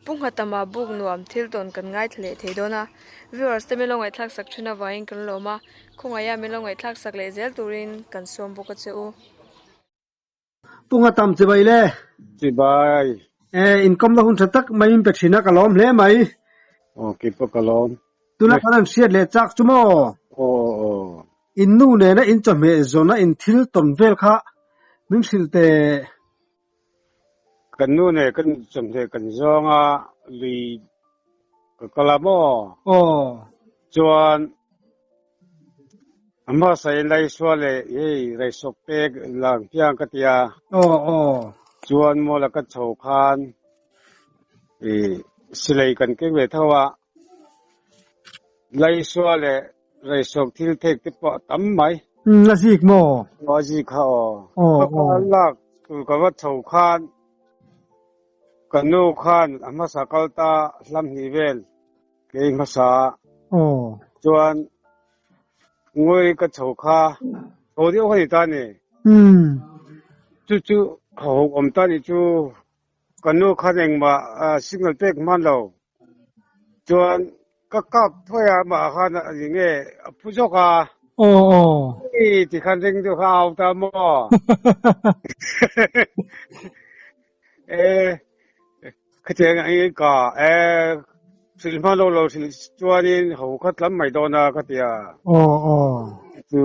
Pu Nghatama buk nuam thil tawn kan ngaithla leh thei dawn a, viewers te min lo ngaihthlak sak thin avangin kan lawm a, khawngaih a min lo ngaihthlak sak leh zel turin kan sawm bawk a che u. Pu Nghatam chibai le. Chibai. E, inkawmna hun tha tak mai in pe thin a, ka lawm hle mai. Aw, keipawh ka lawm. Tuna kan han hriat leh chak chu maw? Aw, aw. In nu nena in chawhmeh zawna in thil tawn vel kha min hrilh teh. Kan nu nen kan chawhmeh kan zawng a, lui ka kal a maw? Aw. Chuan a hmasa in Laisua leh hei Raisawk te lang piang ka ti a. Aw aw. Chuan maw la ka chho khan i silai kan keng ve tho a. Laisua leh Raisawk thil thek te pawh a tam mai. Umm a zik maw? Aw a zik kha aw. Aw Ka aw. pa lak tur ka va chho khan ka nu khan a hmasa kal ta hlam hnih vel kei hmasa Aw. chuan ngawi ka chho kha chho deuh kha ni ta ni. Umm. Chu chu ho awm ta ni chu Ka nu khan engmah signal pek hman lo chuan ka kap thuai a, amah khan a ni nge a phu zawk a. Aw aw. Hei ti khan ring deuh kha a au ta maw? E khatiang ang ka e hrilh hman lo lo hrilh chuanin ho kha tlam mai dawn a ka ti a. Aw aw. Chu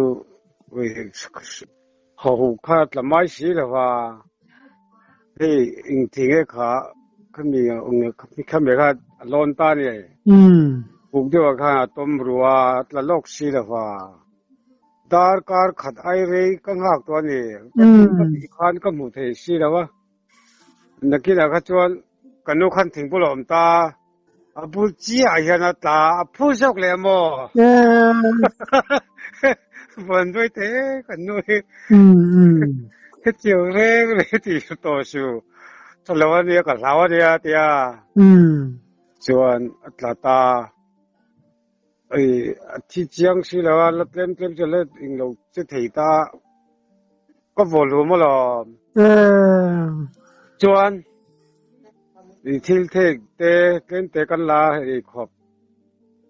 ho kha tla mai si lo va. Hei engthing nge kha khami khami kha a lawn ta ni. Buk deuh ah khan a tawm ru a, a tla lawk si lo va. Darkar khat ai rei ka nghak tawh a ni. Ka thing ka tih khan ka hmuh thei si lo a. Nakinah kha chuan ka nu khan thing bulah a awm ta. A bul chiah ah hian a tla a phu zawk leh maw? Vawn duai te kan nu hi hetiang reng reng tih hre tawh suh. Tha lo ania ka hlau ania a tia. Chuan a tla ta. Ei a thi chiang si lo a, la tlem tlem chu la englo che thei ta. Ka vaw hlum alawm. Chuan i thil thek te tlem te kan la ei khawp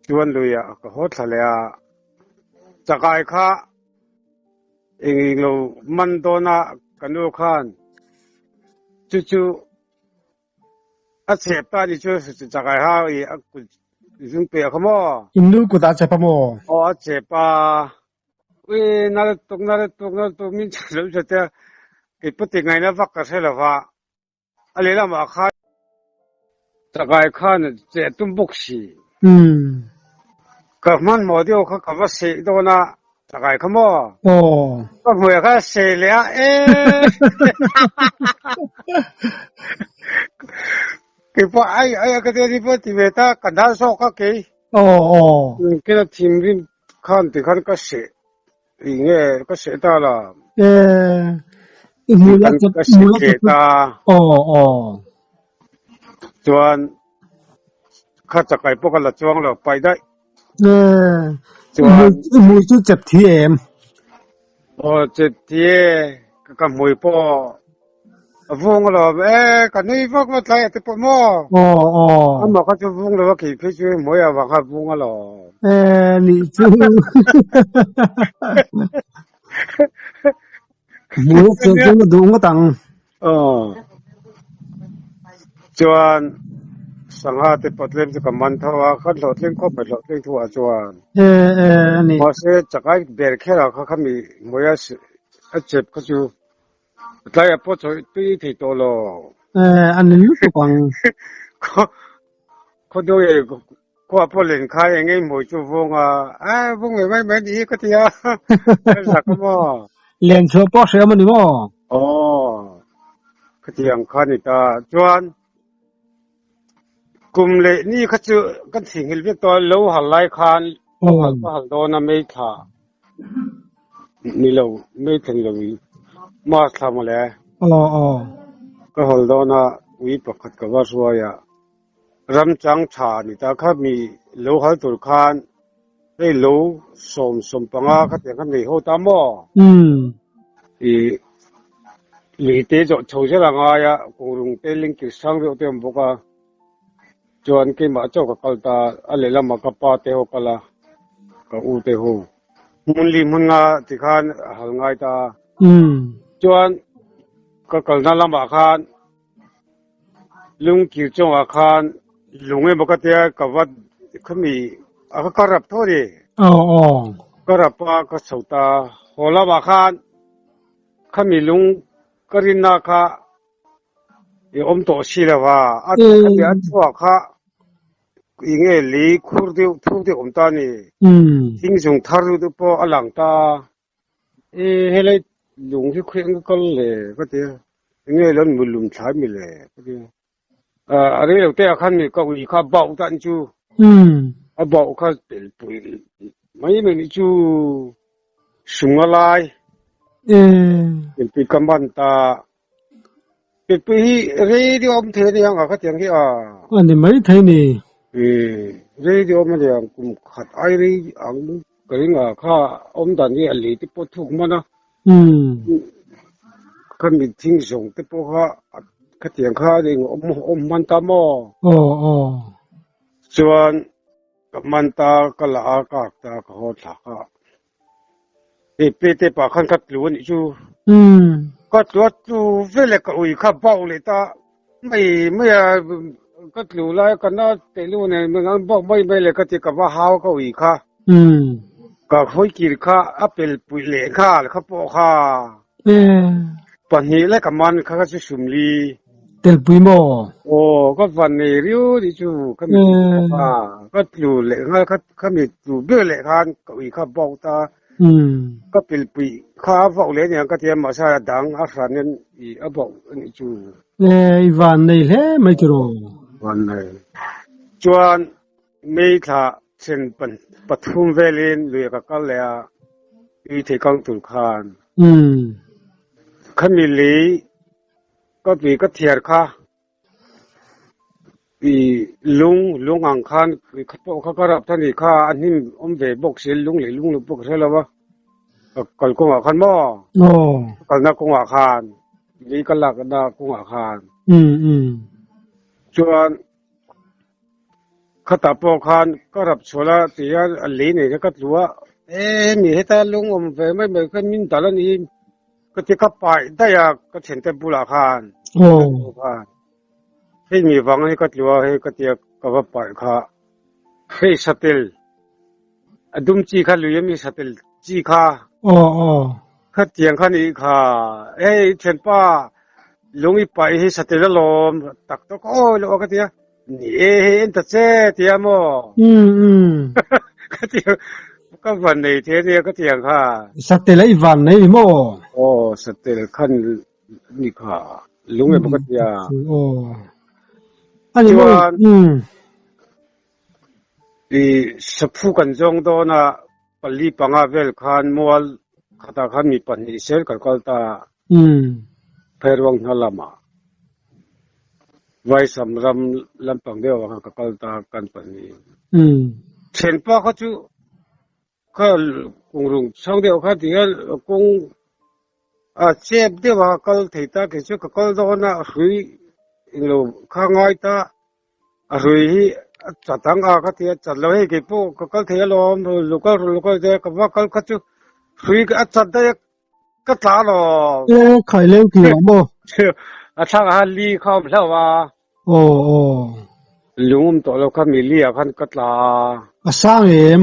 chuan luiah ka haw thla leh a, chakai kha eng englo man dawn a ka nu khan chu chu a chep ta ni chu chakai ha i a kut zung pe kha maw. In nu kut a chep a maw? Aw a chep a. Ui nal tuk nal tuk nal tuk min chhan lo zet a, kei pawh ti ngaihna vak ka hre lo va, a lehlamah khan chakai khan cheh tum bawk si. Ka hmanhmawh deuh kha ka va seh dawn a, chakai kha maw? Ka hmuiah khan a seh leh a, eee kei pawh ai ai a ka ti a ni pawh ti ve ta, ka hnar zawk a kei. Kena thinrim Khan ti khan ka seh ih nge ka seh ta la. Eh, i hmu la Kan ka seh leh ta. Aw aw. Chuan kha chakai pawh ka la chuang lo pai daih. Eh, chuan i hmui chu chep thi em? Aw chep thi e, ka hmui pawh A vung alawm e, ka nui vak vak tlai a ti pawh maw? Aw aw. Amah kha chu vung lo a khi phei chu hmuai avang kha vung alawm. E nih chu. Hmui a cheh chuan a duh ngawt ang. Aw. Chuan sangha te pawh tlem chu ka man tho a, ka hlawhtling khawp mai hlawhtling thu ah chuan. E e a ni. Mahse chakai ber kher ah kha khami hmui a chep kha chu Tlai a pawh chawi tui thei tawh lo. Eh, a ni lutuk ang. Khaw khaw deuh e khua pawh len khai eng eng hmui chu vung a, a vung ve mai mai ni hi ka ti a, ka zak a maw. Len chhuah pawh hre awm a ni maw? Aw, khatiang kha ni ta. Chuan kum leh ni kha chu kan theihnghilh vek tawh a, lo hal lai khan lo hal ka hal dawn a meithla. Ni lo, mei thleng lo i mask thla mawle. Aw aw. Ka hawl dawn a, ui pakhat ka va hruai a, ram chang tha a ni ta kha mi lo hal tur khan hei lo 75 kha tiang kha nei ho ta maw? I lui te zawh chho zel a ngai a, kawng rung te lingkir sang deuh te awm bawk a. Chuan keimah chauh ka kal ta, a lehlamah ka pa te ho kal a, ka u te ho. Hmun li hmun nga tikhan a hal ngai ta a. Chuan ka kalna lamah khan lungkir chungah khan lung emaw ka tia ka va khami a ka rap tho a ni. Ka rap a, ka chho ta a. Haw lamah khan khami lung ka rinna kha I awm tawh si lo a, a khati a chhuah kha i nge lei khur deuh thuk deuh awm ta a ni. Thing zung thar deuh deuh pawh a lang ta a, e helai lung hi khawi ang ka kal le ka ti a, enge lo an lum thlai mi le ka ti a. A rei lo te ah khan mi ka ui kha a bauh ta a ni chu, a bauh kha pel pui mai mai ni chu sung a lai, pel pui ka man ta. Mipui hi radio awm thei a ni ang a khatiang hi a. A ni mai thei ni. Radio awm a ni ang kum khat ai rei ang ka ring a kha awm dan hi a lei te pawh thuk hman a. Kha mithing zawng te pawh kha khatiang kha a eng awm awm hman ta maw? Aw aw. Chuan ka man ta ka la a ka ak ta ka haw thlak a. Hei pete pah khan ka tlu a nih chu. Ka tlu a tlu veleh ka ui kha bauh leh ta mai mai a ka tlu lai ka na teh lu nen min an bauh mai mai leh ka ti ka va hau ka ui kha. Ka hawi kir kha a pel puih leh nghal kha pawh kha. Pahnih leh ka man kha ka chu sumli. Telpui maw? Aw, ka van nei riau tih chu ka mi a, ka tlu leh nghal kha ka mi tlu ber leh khan ka ui kha bawk ta. Ka pilpui kha a vauh leh aniang ka ti a, mahse a dang a hran in i a bauh a nih chu. E, i van nei hle mai tiraw? Van nei. Chuan May thla then pathum velin lui a ka kal leh a, tui thei kang tur khan. Khami lei Ka tui ka thiar kha i lung lung ang khan kha pawh kha ka rap thani kha a hnim awm ve bawk si lung leh lung lo pawh ka hre lo a ka kal kawngah khan maw ka kalna kawngah khan lei ka lakna kawngah khan chuan khatah pawh khan ka rap chhuah la ti hian a lei nei kha ka tlu a e hemi heta lung awm ve mai mai khan min dal a ni. Ka ti ka paih daih a ka thiante bulah khan khan hei mi vang hi ka tlu a hei ka tia ka va paih kha hei satel a dum chi kha lui ami satel chi kha khatiang kha nih kha hei thianpa lung i paih hi satel alawm tak tak awi lo a ka tia ni e hei en ta che tia maw ka tia ka van nei thei ania ka tiang kha. Satel a i van nei ni maw? Aw satel khan ni kha lung emaw ka tia. Aw ani maw Chuan i saphu kan zawng dawn a pali panga vel khan mual khatah khan mi pahnih sel kan kal ta a. Phairuang hna lamah Vaisam ram lampang deuh ah khan ka kal ta kan pahnih. Thianpa kha chu kha kungrung chhang deuh kha ti hian kawng a chep deuh a kal thei ta kei chu ka kal dawn a hrui englo kha ngai ta a hrui hi a chat ang a ka ti a chat lo hei kei pawh ka kal thei alawm local local te ka va kal kha chu hrui a chat daih a Ka tla lo. E khai leng ti lo maw? A thlang ah li kha awm hlauh a. Aw aw. Lung awm tawh lo kha mi li ah khan ka tla a. A sang em?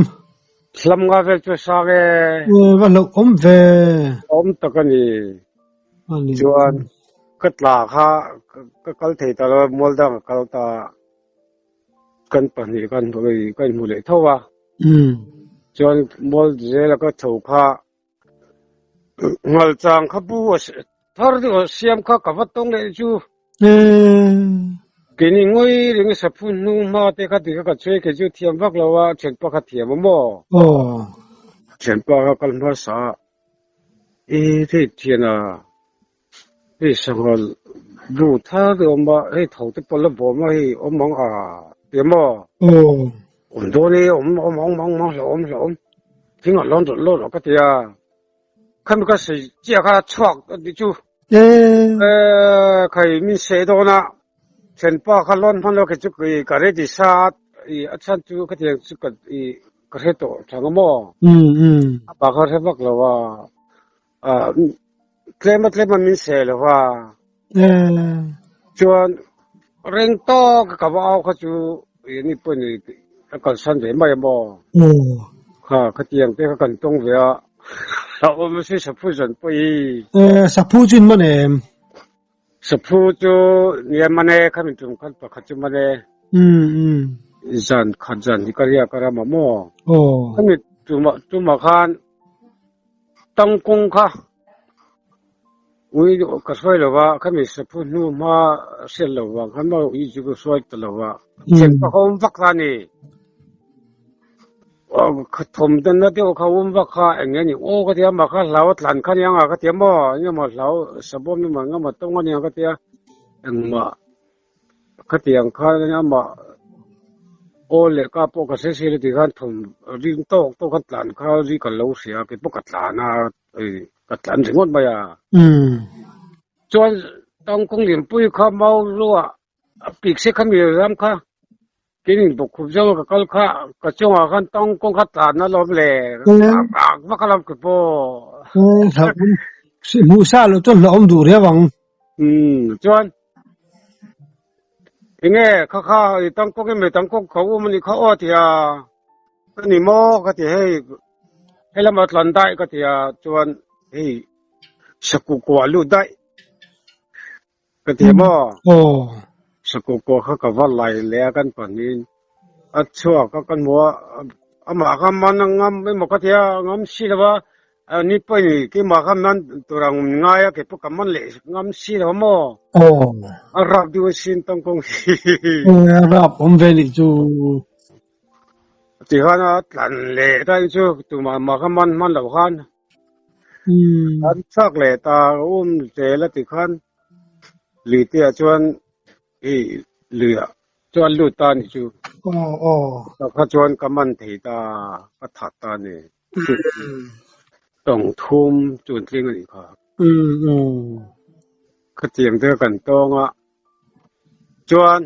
Hlam nga vel chu a sang e. E va hlauh awm ve. Awm tak a ni. Chuan ka tla kha ka kal thei ta lo a, mual dang a kal ta a. Kan pahnih kan ka inhmu leh tho a. Chuan mual zela ka chho kha Ngalchang kha bu a thar deuh a siam kha ka va tawng leh chu. Keini ngawi ring saphu hnu hma te kha ti kha ka chhui kei chu thiam vak lo a thianpa kha thiam a maw? Thianpa kha kal hmasa a e hei thian a hei sangha bu thar deuh a awm a hei tho te pawh la bawm a hei awm ang a ti a maw? Awm dawn e awm awm awm awm awm hlauhawm hlauhawm thing a lawn rawh lawn rawh ka ti a khami ka sawi chiah kha chhuak a tih chu e khai min seh dawn a. Thianpa kha lawn hman lo kei chu ka ready sa a, a chhan chu khatiang chu ka ka hre tawh thang a maw? A pa kha hre vak lo a, tlem a tlem a min seh lo va, chuan reng tawk ka va au kha chu ni pawh ni a kalsan ve mai a maw? Kha khatiang te kha kan tawng ve a, a awm a si saphu zan pawh hi. Saphu chu in man em? Saphu chu nia man e, khami tum khan pakhat chu man e. Zan khat zan hi ka riak a ram a maw? Khami tumah tumah khan tangkawng kha ui ka hruai lo va, khami saphu hnu hma hriat lo vang khan maw ui chu ka hruai ta lo va. Thianpa kha awm vak ta a ni. Thawm danna deuh kha awm vak kha eng nge ni aw ka ti a, mah kha hlau a tlan kha aniang a ka ti a maw, engemaw hlau sabawm emaw engemaw tawng aniang ka ti a, engmah khatiang khan amah aw leh ka pawh ka hre si lo tih khan thawm ring tawk tawk khan tlan kha ri ka lo hria a, keipawh ka tlan a, ka tlan ringawt mai a. Chuan tangkawng lianpui kha mau ruah A pik se kha mi ram kha keinin bawkkhup zawnga ka kal kha ka chungah khan tawngkawng kha tlan a lawm le rak vak a lawm ke pawh. Hmuh sa lo chuan hlauhawm duh riau ang. Umm chuan enge kha kha i tangkawng emaw tangkawng kho um anih kha aw tia ka ni maw ka ti hei hei lamah tlan daih ka tia chuan hei sakukuah lut daih. Ka ti maw? Aw. Sakawkua kha ka va lai leh a kan pahnihin a chhuak a kan hmu a, amah kha man a ngam emaw ka ti a, a ngam si lo va, ni pawhin keimah kha man tur ang ngai a, keipawh ka man leh ngam si lo maw? Aw. A rap deuh asin tangkawng hi. A rap awm ve nih chu. Ti khan a tlan leh daih chu tumah mah kha man hman loh khan. An chhuak leh ta um zel a ti khan lui te ah chuan hei lui ah chuan lut ta a ni chu. Tah kha chuan ka man thei ta ka that ta a ni. Tawng thum chu an tling a nih kha. Khatiang te kan tawng a chuan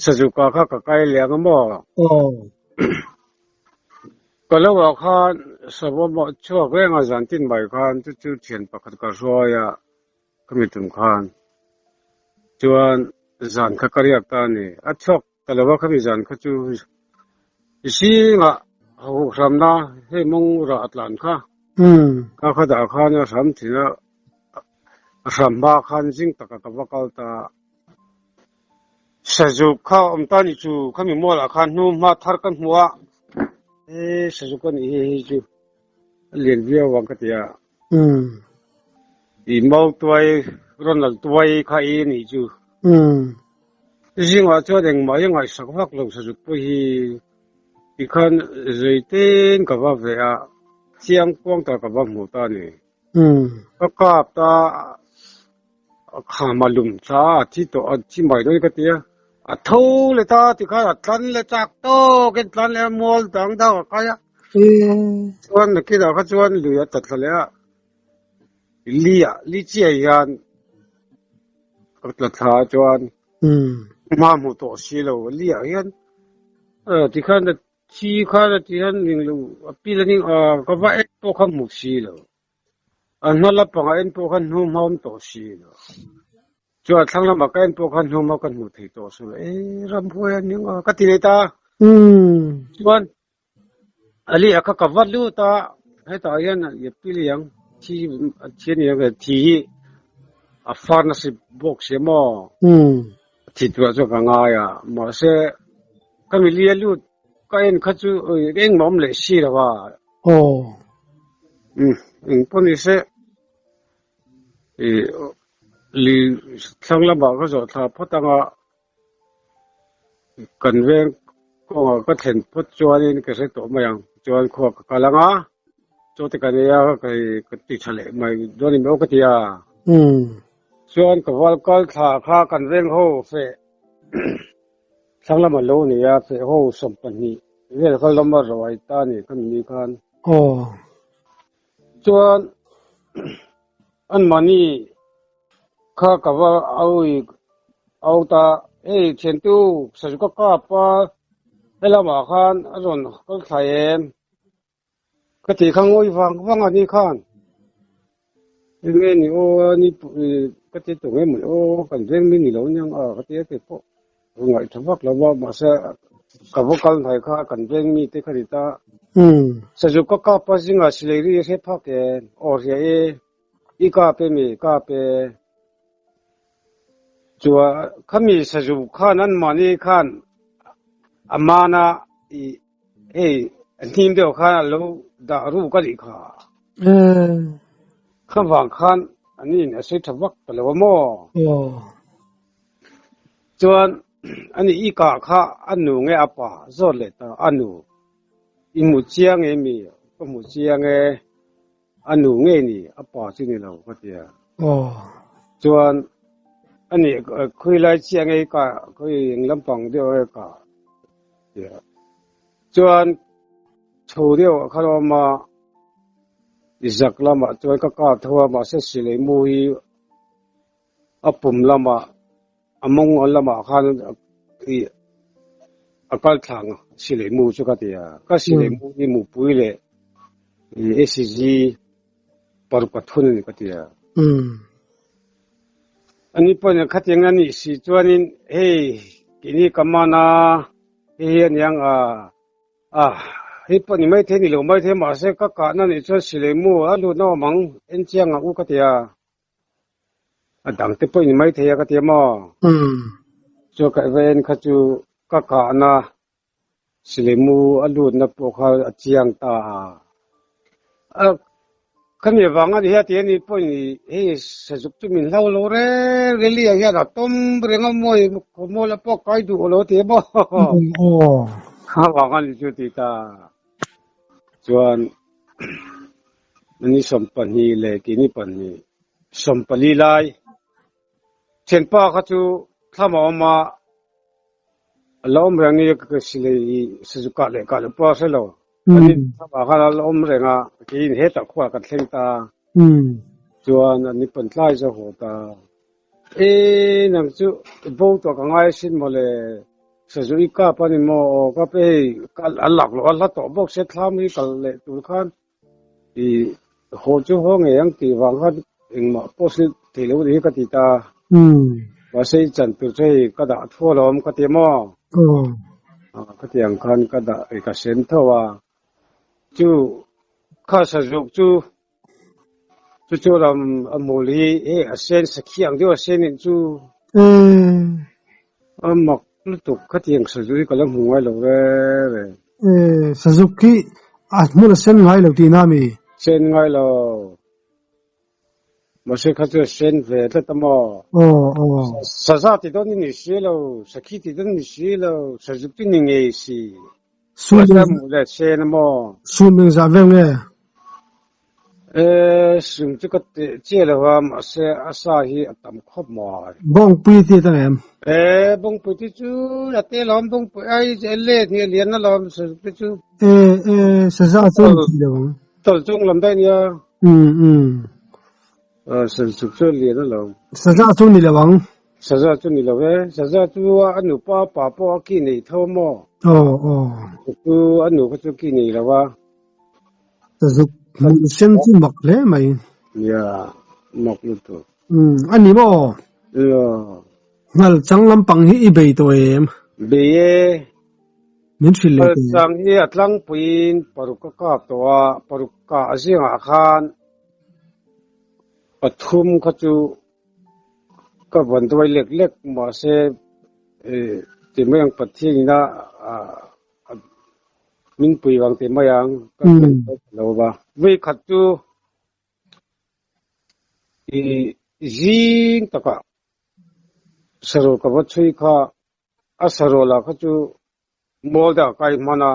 Sazuka kha ka kai leh ang a maw? Ka lo ah khan savawm ah chhuak reng a zan tin mai khan chu chu thian pakhat ka hruai a ka mi tum khan chuan zan kha ka riak ta a ni. A chhuak ta lo a khami zan kha chu zingah hoh hramna hei mawng rah a tlan kha ka kha dah khan a hram thin a a hram hma khan zing takah ka va kal ta a. Sazuk kha awm ta ni chu khami mual ah khan hnu hma thar kan hmu a e sazuk a nih hi hei chu a lian viau ang ka ti a i mau tuai rawn lal tuai kha i nih chu zingah chuan engmah hi a ngaihsak vak lo sazuk pawh hi tikhan zei ten ka va ve a chiang kuang ta ka va hmu ta a ni ka kap ta. A kham a lum tla a thi tawh a thi mai dawn ka ti a, a tho leh ta tikhan a tlan leh chak tawkin tlan leh a mual dang dang a kai a, chuan nakinah kha chuan lui a ta thla leh a, li ah li chiah hian ka tla thla a chuan hma hmu tawh si lo li ah hian tikhan a thi khan a ti hian englo a pil a ning ka va en pawh kha hmu si lo. A hma la pangah en pawh khan hnu hma awm tawh si lo. Chuan a thlang lamah ka en pawh khan hnu hma ka hmuh thei tawh si lo. E ramhuai a ning a ka ti leh ta. Chuan Ali a kha ka va lut a, hetah hian i pil ang thi a thi a ni ang thi hi a far nasa bawk si a maw? Thi turah chuan ka ngai a, mahse ka mili a lut ka en kha chu engmah awm leh si lo a. Aw. Umm eng pawh ni se ih li thlang lamah ka zawh thla phawt anga kan veng kawngah ka thlen phawt chuanin ka hre tawh mai ang chuan khua ka kal anga chaw te kan ei a ka ka ti tha leh mai dawn em aw ka ti a. Chuan ka val kal thla kha kan veng ho feh Thlang lama lo nei a, feh ho 20 vel kha lama ruai ta a ni kha mini khan. Aw. Chuan anmahni kha ka va au i. Au ta, hei thiantu sazu ka kap a, helamah khan a rawn kal thlai em? Ka tih kha ngawi vang vang a ni khan. Enge ni aw ni ka ti tawh nge mawni aw kan veng mi ni lo aniang a ka ti a kei pawh ka ngaih tha vak lo va mahse ka va kal hnai kha kan veng mi te kha ni ta. Sazu ka kap a zingah silai ri a hre phak e aw hria e i kap e mi kap e chuan khami sazu khan anmahni khan a mana i Hei a hnim deuh khan a lo dah ruk a nih kha. Kha vang khan an in a sawi tha vak ta lo a maw? Chuan ani i kah kha a nu nge a pa zawt leh ta a nu i hmu chiang em mi? Ka hmu chiang e, a nu nge ni a pa chu ni lo ka ti a. Chuan ani khawi lai chiah nge i kah khawi eng lampang deuh nge kah? Chuan chho deuh ah khan a awm a, i zak lamah chuan ka kap tho a mahse silai mu hi a pum lamah a mawng lamah khan ih a kal thlang silai mu chu ka ti a, ka silai mu hi mupui leh ih SG paruk pathum a ni ka ti a. Ani pawhin khatiang a nih si chuanin hei keini ka man a, hei hi aniang a, a hei pawh ni maithei ni lo maithei mahse ka kahna nih chuan silai mu a lut na awm ang en chiang ang u ka ti a, a dang te pawh ni maithei a ka ti a maw? Chuan ka va en kha chu ka kahna Silai mu a lutna pawh kha a chiang ta a. A khami avang a ni hian ti a ni pawh ni hei sazuk chu min hlau lo reng reli ah hian a tawm reng a mawi khawmual a pawh kai duh lo ti a maw. Kha vang a ni chu ti ta. Chuan ni 22 leh keini pahnih 14 lai thianpa kha chu thlam a awm a. A la awm reng ni ka silai i sazu kah leh kah loh pawh a hre lo. Ani thlamah khan a la awm reng a, keiin hetah khuaah kan thleng ta. Chuan ani pawn tlai chu a haw ta. E nang chu bo tawh ka ngai asin mawle, sazu i kap a ni maw? Aw kap e hei kal a lak loh a hla tawh bawk sia thlam hi kal leh tur khan i haw chu haw ngei ang tih vang khan engmah post hi thei lo ni hi ka ti ta. Mahse i chan tur chu hei ka dah thu alawm ka ti maw? Ka ti ang khan ka dah i ka sem tho a. Chu kha sazuk chu chu chu lam a hmul hi hei a sen sakhi ang deuh a sen in chu a mak lutuk khatiang sazuk hi ka la hmu ngai lo re re. Sazuk hi a hmun a sen ngai lo tihna a mi? Sen ngai lo. Mahse kha chu a sen ve tlat a maw? Saza ti dawn i ni si lo, sakhi ti dawn i ni si lo, sazuk chu ni ngei si. Mahse a hmuh leh sen a maw? Sum engzah vel nge? E, sum chu ka teh chiah lo a, mahse a sa hi a tam khawp mai. Bawngpui ti ta em? E, bawngpui te chu a te lawm, bawngpui ai chu a let hi a lian alawm sazuk te chu. E, e, saza chu an ti lo ang. Tawlh chung lam daih nia. Um, um. E, sazuk chu a lian alawm. Saza chu ni lo ang. Saza chu ni lo e, saza chu a nupa pa pawh a ki nei tho maw? Aw, aw. Chu a nu kha chu ki nei lo a. Sazuk hmun sen chu mak hle mai. Nia, mak lutuk. Umm, a ni maw? Nia. Nghal chang lampang hi i bei tawh em? Bei e. Min hrilh leh Nghal teh. chang hi a tlangpuiin paruk ka kap tawh a, paruk kah a zingah khan pathum kha chu ka vawn duai lek lek mahse ti mai ang Pathian ina Min pui vang teh mai ang ka lo va. Vui khat chu i zing takah saraw ka va chhui kha a saraw lah kha chu mual dah kai hman a,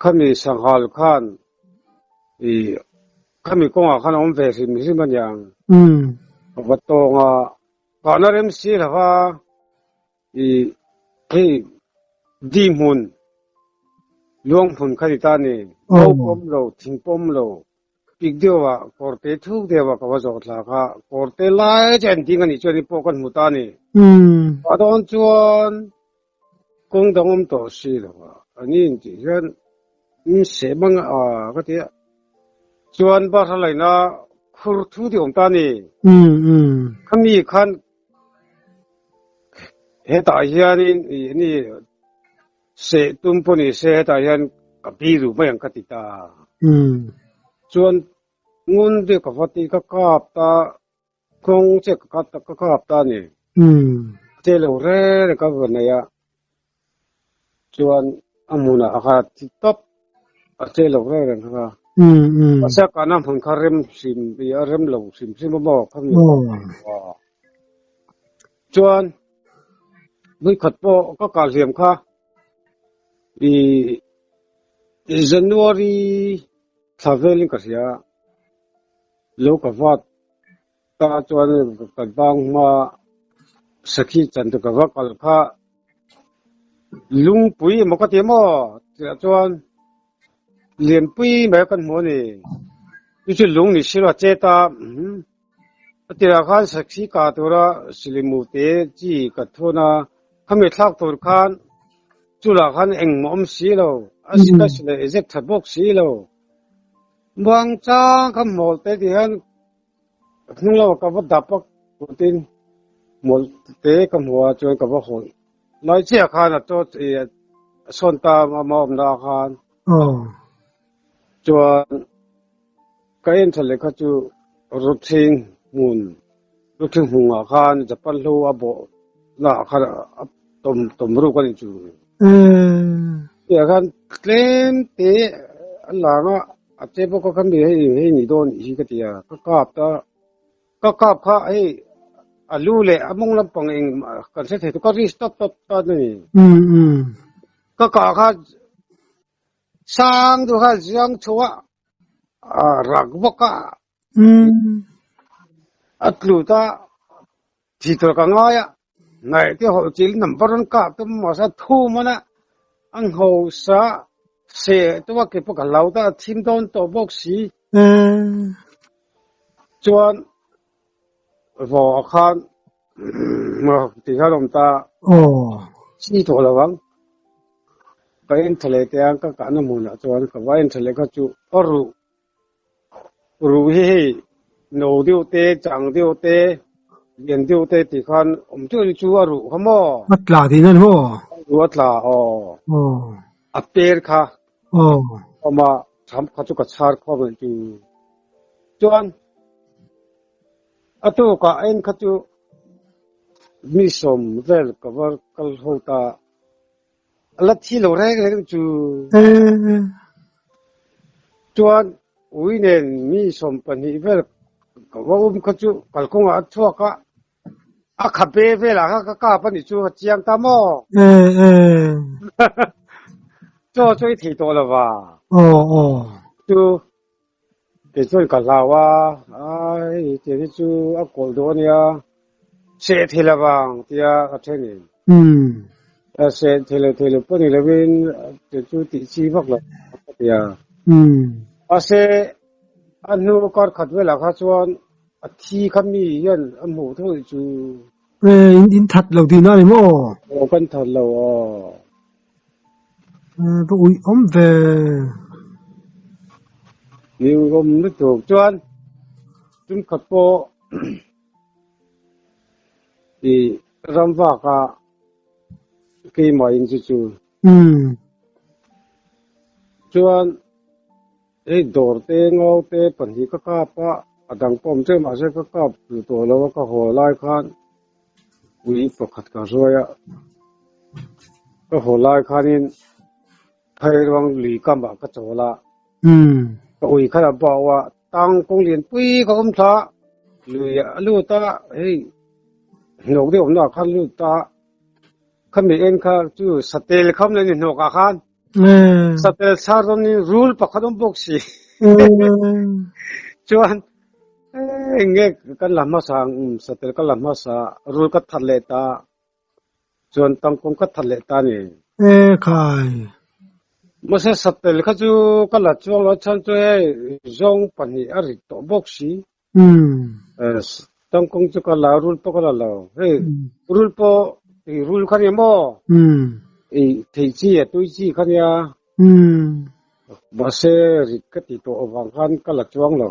khami sanghal khan i khami kawngah khan a awm ve hrim hrim a niang. Ka va tawng a, kahna rem si lo va. I hei di hmun luang hmun kha ni ta ni. Lo pawm lo, thing pawm lo. pik deuh ah kawrte thuk deuh ah ka va zawh thla kha kawrte lai chu a ending a nih chuan pawh kan hmu ta a ni. A dawn chuan kawng dang awm tawh si lo a, a ni intih hian seh mang a ka ti a, chuan bahra laina khur thu ti awm ta a ni. Khami khan hetah hianin ih ni Seh tum pawh ni se hetah hian ka bi duh mai ang ka ti ta. Chuan ngun deuh ka va ti ka kap ta, kawng che ka kap ta ka kap ta a ni. Che lo reng reng ka va nei a, chuan a hmunah a kha thi tawp, a che lo reng reng kha. Mahse a kahna hmun kha rem hrim a rem lo hrim hrim a maw kha mi. Chuan Vawikhat pawh ka kah hliam kha ih January thla velin ka hria a, lo ka vat ta chuan ka bang hma sakhi chan chu ka va kal kha lungpui emaw ka ti maw tihah chuan lianpui mai kan hmu a ni, chu chu lung ni silo a chet a. A tirah khan sakhi kah tura silimu te chi ka thun a, khami thlak tur khan chulah khan engmah awm si lo, a ka silai ezek tha bawk si lo. Muang chang kha hmawl te ti hian hnung lamah ka va dap a kutin hmawl te ka hmu a chuan ka va hawlh lai chiah khan a chaw a sawn ta a awmna ah khan chuan. Ka en tha leh kha chu Ruthing hmun, Ruthing hmungah khan Japan hlo a bawh na ah khan a tawm tawm ruk a ni chu. Tih ah khan tlem te a lang a, a che bawk a kha mi hei hei ni dawn nih hi ka ti a, ka kap ta, ka kap kha hei a lu leh a mawng lampang eng kan hre thei tu ka ri stop tawp ta a ni. Ka kah kha Sang tu kha ziang chho a a rak bawk a a tlu ta thi tur ka ngai a ngaih te hawlh chil number an kah tum mahse a thum a na a ngho sa seh tu a ke pawh ka hlau ta a thim dawn tawh bawk si chuan vaw ah khan ti khan a awm ta chi tawh lo ang. Ka en tha leh teh a, ka kahna hmunah chuan ka va en tha leh kha chu a ruh ruh hi hei no deuh te chang deuh te lian deuh te tih khan awm teuh ni chu a ruh kha maw? A tla tih nan maw? A ruh a tla aw. A per kha awm a, tham kha chu ka chhar khawp mai chu. Chuan a tukah en kha chu mi sawm vel ka va kal ho ta. A la thi lo reng reng chu. Chuan ui nen mi 12 vel ka va um kha chu kalkawngah a chhuak a, a khabe velah kha ka kap a ni chu a chiang ta maw? Chaw chu i thei tawh lo va. Chu kei chuan ka hlau a, ai tiang hi chu a kawlh duh a nia, seh thei lo vang tia ka then in. Seh thei lo thei lo pawh ni lovin tiang chu tih chi vak lo ka ti a. Mahse a hnu kar khat velah kha chuan a thi kha mi hian a hmuh thawh chu. In that lo tihna a ni maw? Aw kan that lo aw. Va uih awm ve. Ni uih awm lutuk chuan tumkhat pawh i ram vak a keimah in chu chu. Chuan hei dawr te ngau te pahnih ka kap a, a dang pawh awm teuh mahse ka kap duh tawh lo a ka haw lai khan Ui pakhat ka hruai a, ka haw lai khanin Phairuang lui kamah ka chawl a, ka ui khan a bau a, tang kawng lianpui ka awm thla a, lui a lut a, hei hnawk deuh awmna ah khan lut a, khami en kha chu satel kham la ni hnawk ah khan, satel chhar dawnin rul pakhat awm bawk si chuan Eng nge kan la hmasa ang um satel ka la hmasa rul ka that leh ta chuan tangkawng ka that leh ta ni. E khai. Mahse satel kha chu ka la chuang lo a chhan chu hei zawng pahnih a rit tawh bawk si. Tangkawng chu ka la a rul pawh ka la lo. Hei rul pawh ih rul kha nia maw? Ih thei chi a tui chi kha nia. Mahse rit ka ti tawh avang khan ka la chuang lo.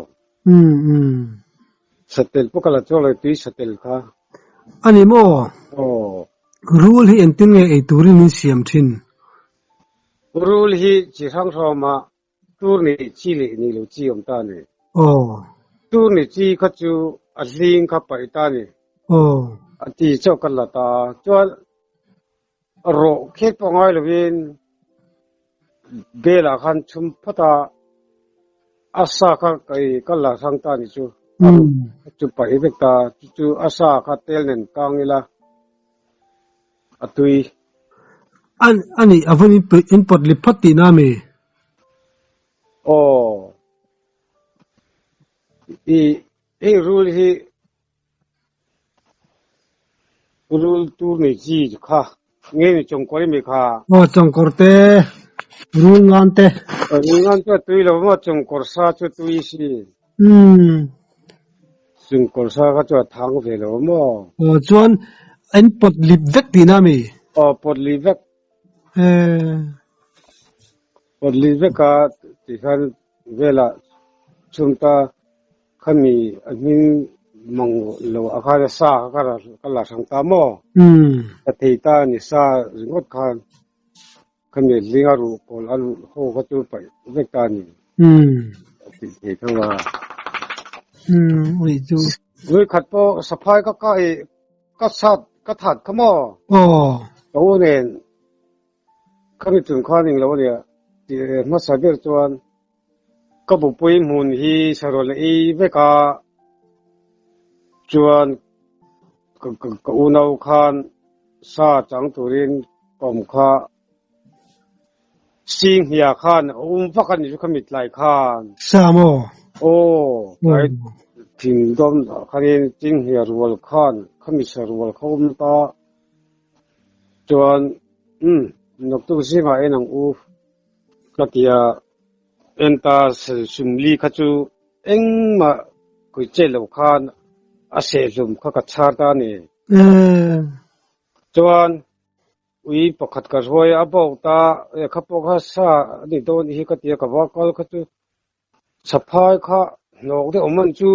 Satel pawh ka la chuang lo tui satel kha. A ni maw? Aw. Rul hi engtin nge ei turin min siam thin? Rul hi chi hrang hrangah tur nih chi leh nih lo chi awm ta a ni. Aw. Tur nih chi kha chu a hling kha paih ta a ni. Aw. A ti chauh ka la ta. Chuan rawh khek pawh ngai lovin belah khan chhum phawt a, a sa kha kei ka la hrang ta a ni chu. A rawh chu paih vek ta. Chu chu a sa kha tel nen kang ila. A tui. An ani a vawn in in pawt lip phawt tihna a mi? Aw. I hei rul hi rul tur nei chi kha nge ni chawngkawr i mi kha? Aw chawngkawr te rul ngan te. Rul ngan chu a tui lo maw chawngkawr sa chu tui si. Umm. Chawngkawr sa kha chu a thang ve lo maw? Aw chuan in pawt lip vek tihna a mi? Aw pawt lip vek. Eee. Pawt lip vek a tikhan velah chhungta khami a hming mang lo a khan a sa kha ka la hrang ta maw? Umm. Ka thei ta a ni sa ringawt khan. Khami hling a ruh kawl a luh ho kha chu paih vek ta a ni. A tih thei tho a. Umm, chu. Lui khat pawh saphai ka kai ka sat ka that kha maw? Aw. Ka u nen khami tum khan eng lo a nia tih hmasa ber chuan ka bupui hmun hi sarual a ei vek a, chuan ka unau khan sa chang turin ka awm kha Singhnia khan a um vak a ni chu khami tlai khan. Sa maw? Aw, tlai thing dawm ah khanin Singhnia rual khan khami sa rual kha um ta chuan umm naktuk zingah en ang u ka ti a, en ta sumli kha chu engmah khawi chet lo khan a sehhlum kha ka chhar ta a ni. Chuan ui pakhat ka hruai a bawk ta e kha pawh kha sa a ni dawn hi ka ti a ka va kal kha chu saphai kha hnawk deuh awm an chu.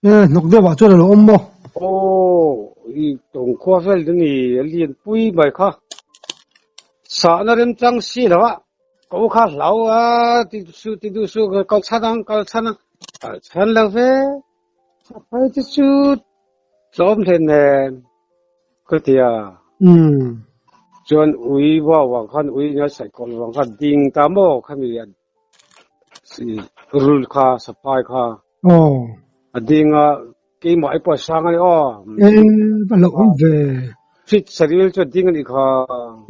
E hnawk deuh ah chuan a lo awm maw? Aw i tawng khua vel chu ni a lian pui mai kha sahna remchang si lo a ka u kha hlau a ti su ti duh su kal chhan ang kal chhan ang kal chhan lo ve saphai te chu tlawm hlen nen. Ka ti a. Chuan ui vau vang khan ui nia saikawl vang khan ding ta maw khami rul kha saphai kha. A ding a keimah i pawh a sang a ni aw. E va hlauh awm ve. Fit saril chu a ding a nih kha.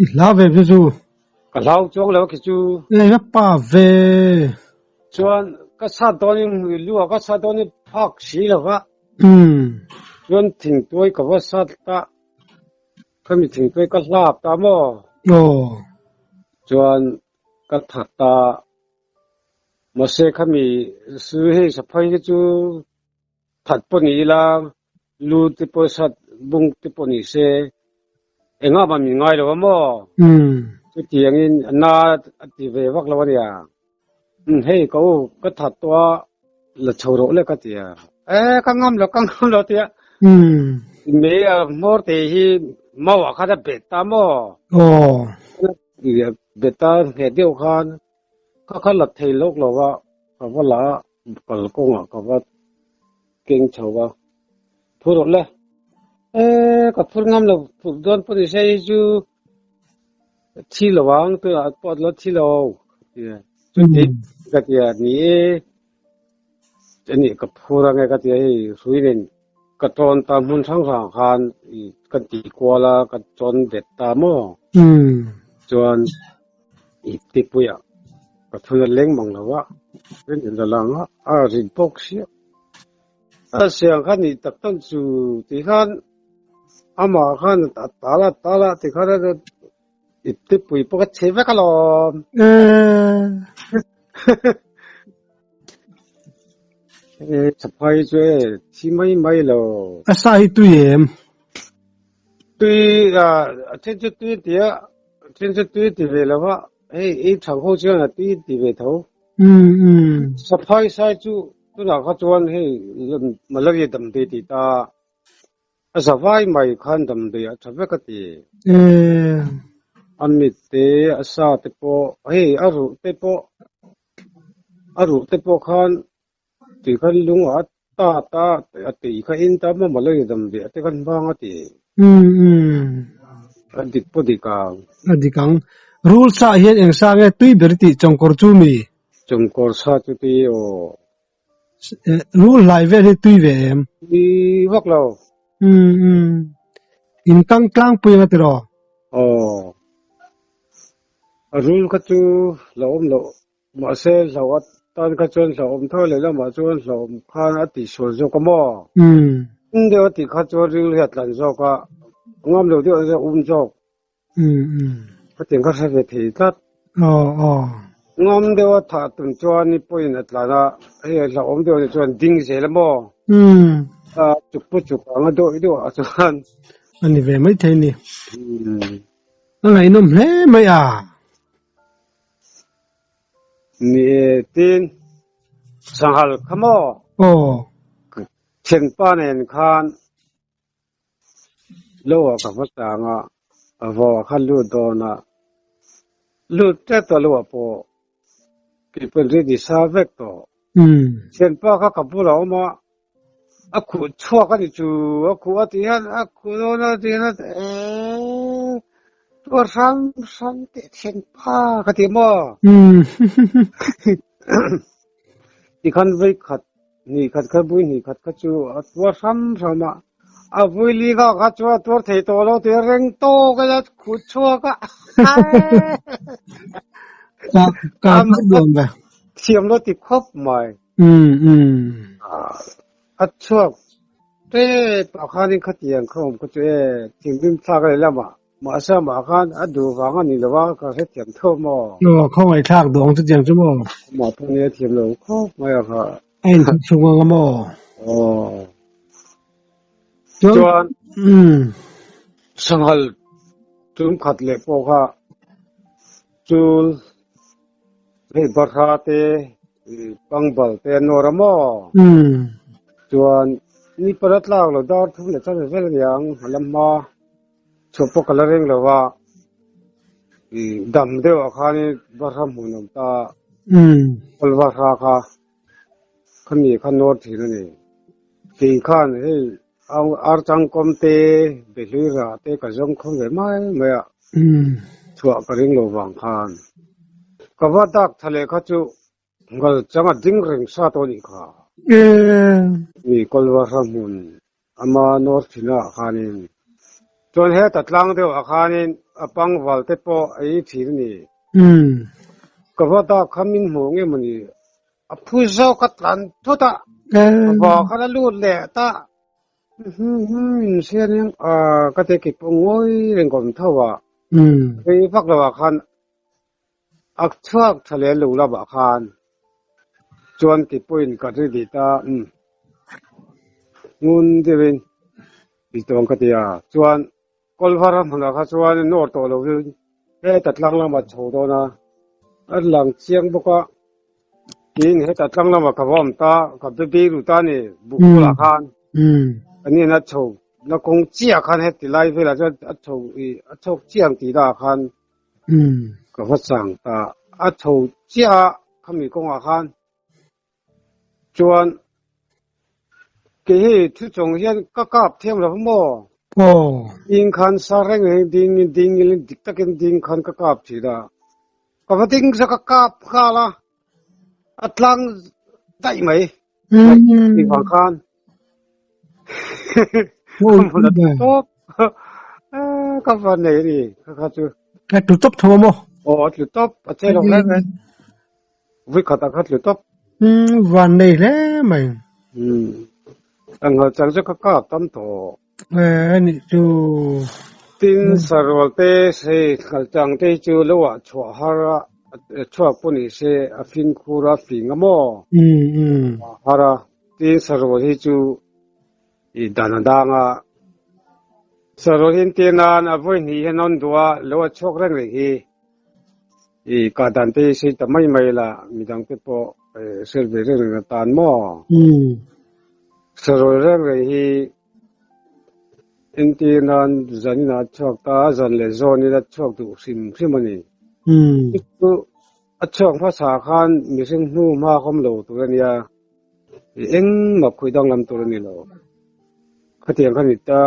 I hlau ve chu chu. Ka hlau chuang lo khi chu. E va pa ve. Chuan ka sat dawn in lu ah ka sat dawn in phak si lo va. Chuan thingtuai ka va sat ta, khami thingtuai ka hlap ta maw? Aw. Chuan ka that ta, mahse khami su hei saphai hi chu that pawh ni ila, lu te pawh sat bung te pawh ni se, engah mah min ngai lo a maw? Chutiangin a na a ti ve vak lo a nia. Hei ka u ka that tawh a la chho rawh le ka ti a e ka ngam lo ka ngam lo tia me a hmawr te hi mau ah khan a bet ta maw aw bet ta nghet deuh khan ka kha la thei lawk lo a ka va la a kalkawngah ka va keng chho a phur rawh le e ka phur ngam lo phur dawn pawh ni se hi chu Thi lo ang tunah pawh la thi lo tia chuti ka tia ni e ani ka phur ange ka tia hei hrui nen ka tawn ta hmun hrang hrang khan i ka ti kual a ka tawn bet ta maw chuan i tipuiah ka thun a leng mang lo a rin in la lang a a rin bawk sia a siang kha ni tak tak chu ti khan amah khan a tal a tal a ti khan a. Iptepui pawh ka chhe vek alawm. E chaphai chu e thi mai mai lo. A sa hi tui em? Tui a then chu tui ti a, then chu tui ti ve lo va, hei ei thang ho chuan a tui ti ve tho. Saphai sai chu tunah kha chuan hei malaria damdawi ti ta. A zavai mai khan damdawi a tha vek a ti. A mit te, a sa te pawh, hei a ruh te pawh, a ruh te pawh khan tui khan lung a tat a, a tui kha in ta maw malaria damdawi a te khan hmang a ti. A dik pawh dik ang. A dik ang. Rul sa hian eng sa nge tui ber tih chawngkawr chu mi? Chawngkawr sa chu tui aw. Rul hlai vel hi tui ve em? Tui vak lo. Umm umm. In kang tlangpui anga tiraw? Aw. A rul kha chu hlauhawm loh. Mahse hlauh atan kha chuan hlauhawm tho leh lamah chuan hlauhawm khan a tihsual zawk a maw? Umm. Um deuh a tih kha chuan ril hi a tlan zawk a, ngam lo deuh a um zawk. Umm umm. Khatiang kha hre ve thei tlat. Aw aw. Ngam deuh a thah tum chuan i pawhin a tlan a, hei a hlauhawm deuh anih chuan ding zel a maw? Umm. A chuk pawh chuk ang a dawih deuh ah chuan. A ni ve mai thei ni. Umm. A ngaihnawm hle mai a. Ni e, tin sanghal kha maw? Aw. Thianpa nen khan Lo ah ka va chang a, a vau ah khan lut dawn a, lut tep tawh lo ah pawh kei pawn ready sa vek tawh. Thianpa kha ka bulah a awm a, a khuh chhuak a ni chu, a khuh a ti hian a khuh dawn a ti hian a eee tuar hram hram teh thianpa ka ti maw? Tikhan vawikhat Hnih khat kha vui hnih khat kha chu a tuar hram hram a, a vui li kha kha chu a tuar thei tawh lo tih a reng tawk a nia khut chhuak a. Ka nuam ve. Thiam lo ti khawp mai. Um um. A chhuak tep ah khanin khatiang kha awm kha chu e thinrim thlak a ni lamah. Mahse amah khan a duh vang a ni lo a, ka hrethiam tho maw? Aw, khawngaihthlak duh ang chutiang chu maw? Amah pawh nia thiam lo khawp mai a kha. A inthawk chhung ang a maw? Aw. Chuan, Chuan, umm. Sanghal tum khat leh pawh kha chul hei barha te pangbal te an nawr a maw? Umm. Chuan ni pala tlak lo dar thum leh chan vel aniang a la hma. Chhuah pawh ka la reng lo a, dam deuh ah khanin Varha hmun awm ta kawl Varha kha khami kha nawr thin a ni. Kei khan hei archang kawm te behlui rah te ka zawng khawm ve mai mai a, chhuah ka ring lo vang khan ka va dak tha leh kha chu Ngal chang a ding reng sa tawh nih kha. Mi Kawlvarha hmun ama North China ah khanin chuan heta tlang deuh ah khanin a pangval te pawh a ei thin a ni. Ka va dak kha min hmuh nge mawni a phu zawk a tlan thut a, a va khan a lut leh ta. Min hria aniang ka ti kei pawh ngawi reng ka awm tho a, rei vak lo ah khan A chhuak tha leh lo lamah khan chuan kei pawhin ka ri dih ta umm ngun deuhin tih tawng ka ti a, chuan Kawlvar a hmunah kha chuan nawr tawh lovin heta tlang lamah chho dawn a, a lang chiang bawk a, tiin heta tlang lamah ka va awm ta, ka be bei ru ta a ni buk bulah khan ani in a chho na kawng chiah khan heti lai velah chuan a chho ih a chhawk chiang tih naah khan Ka va chang ta a tho chiah a khami kawngah khan chuan kei hei thu chawng hian ka kap thiam lo maw? Aw. Ding khan sa reng reng ding in ding in dik takin ding khan ka kap thin a. Ka va ding zawk a kap nghal a, a tlang daih mai. Tih vang khan ka hmun a tawp ka va nei a ni kha kha chu. A tlu tawp tho a maw? Aw a tlu tawp a che lo hle mai. Vawikhat ah kha tlu tawp. Van nei hle mai. Ang hal chang chu ka kap tam tawh. Anih chu. Tin, sarual te, hei nghalchang te hi chu lo ah chhuah har a, chhuak pawh ni se a finkhur a fing a maw? Har a, tin sarual hi chu i dan a dang a. Sarual hi entir nan a vawi hnih hian a awn duh a, lo a chhuak reng reng hi i kah dan te hi sei ta mai mai la, midang te pawh hriat ve reng reng atan maw? Sarual reng reng hi Entir nan zanin ah chhuak ta a, zan leh zawnin a chhuak duh hrim hrim a ni. Chu a chhuak hmasa khan mihring hnu hma kawm lo tur a nia, i engmah khuih danglam tur a ni lo. Khatiang kha ni ta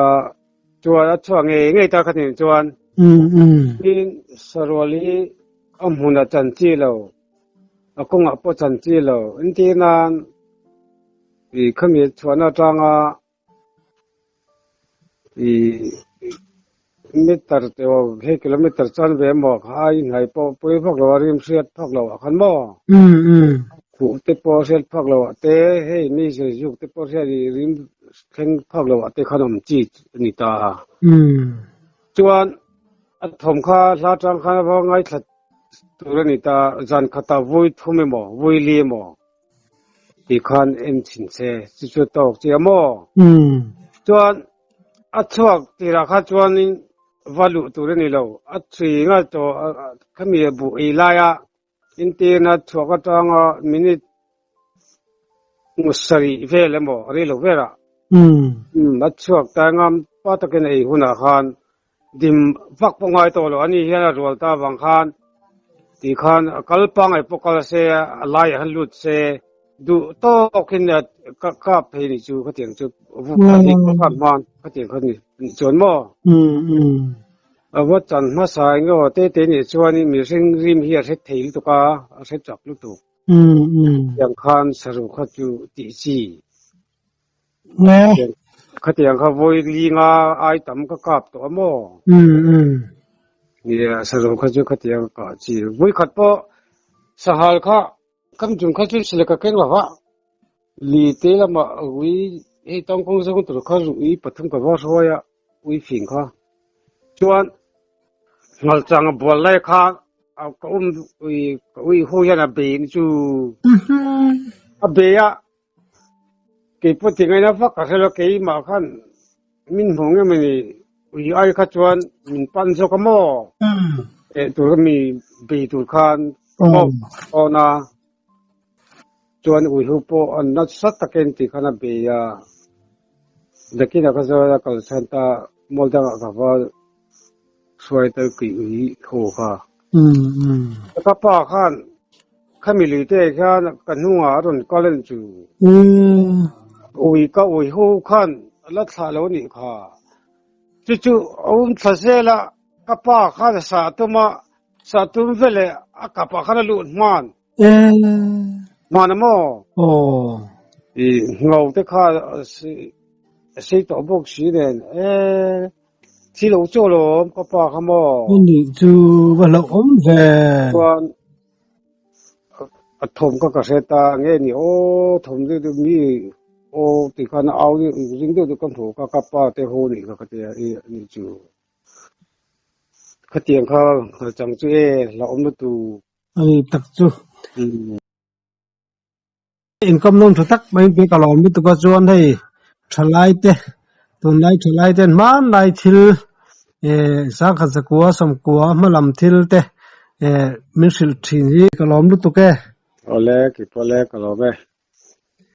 chuan a chhuak ngei ngei ta khatiang chuan tin sarual hi a hmunah chan chi lo, a kawngah pawh chan chi lo. Entir nan i khami chhuahna atanga I meter te aw hei kilometer chuan ve maw kha ai hnai pawh pawi vak lo a rim hriat phak lo ah khan maw khuh te pawh hriat phak lo ah te hei mi zir zuk te pawh hriat i rim thleng phak lo ah te khan awm chi a ni ta a chuan a thawm kha hla tang khan a va ngaithla tur a ni ta zan khatah vui thum emaw vui li emaw. Ti khan en chhin che, chu chu tawk che a maw? Chuan a chhuak tirah kha chuanin va luh tur a ni lo, a chhui ngal tawh khami a buh ei laia intirna chhuak atanga minute sarih vel emaw a rei lo velah a chhuak ta ngam pa takin a ei hunah khan Dim vak pawh ngai tawh lo, ani hian a rual ta avang khan ti khan a kal pangngai pawh kal se, a laiah khan lut se, duh tawkin ka kap phei ni chu khatiang chu vuk a ni khan hman khatiang kha ni chuan maw? A va chan hmasa eng emaw te te nih chuanin mihring rim hi a hre thei lutuk a, a hre chak lutuk. Tiang khan saruh kha chu tih chi. Khatiang kha vawi linga ai tam ka kap tawh a maw? Nia, saruh kha chu khatiang ka kah chi. Vawi khat pawh sahal kha kam chung kha chu sile ka keng lo va, li te lamah ui hei tangkawng zawng tur kha ui pathum ka va hruai a, ui fing kha. Chuan ngalchang a bual lai kha ka um ui ka ui hu hian a bei chu a bei a. Kei pawh ti ngaina vak a hrelo keimah khan min hmuh nge mawni ui ai kha chuan min pan zawk a maw eh tur ka mi bei tur khan ka nghawk dawn a chuan ui ho pawh an nasa takin ti khan a bei a nakinah kha chuan a kalsan ta mual dangah ka va hruai ta ki ui ho kha ka pa khan Khami lui te hian ka hnungah a rawn kal en chu. Ui ka ui ho khan a la thlah lo nih kha. Chu chu a um thla zel a, ka pa khan a sah tum a, sah tum veleh a kapah khan a lut hman. Hman a maw? I ngau te kha a sei tawh bawk si nen e. Thi lo chu alawm ka pa kha maw? Nih chu va hlauhawm ve. Chuan A thawm kha ka hre ta nge ni aw thawm deuh deuh mi aw tih khan a au ring deuh deuh ka hmu kha ka pa te ho nih kha ka tia i anih chu khatiang kha nghalchang chu e hlauhawm lutuk. Ani tak chu. Income nawm tha tak mai ka lawm lutuk a chuan hei thalai te tunlai thalai ten hmanlai thil eh sangkhat zakua sawmkua hmalam thil te eh min hrilh thin hi ka lawm lutuk e. Awle kipawle ka lawm e.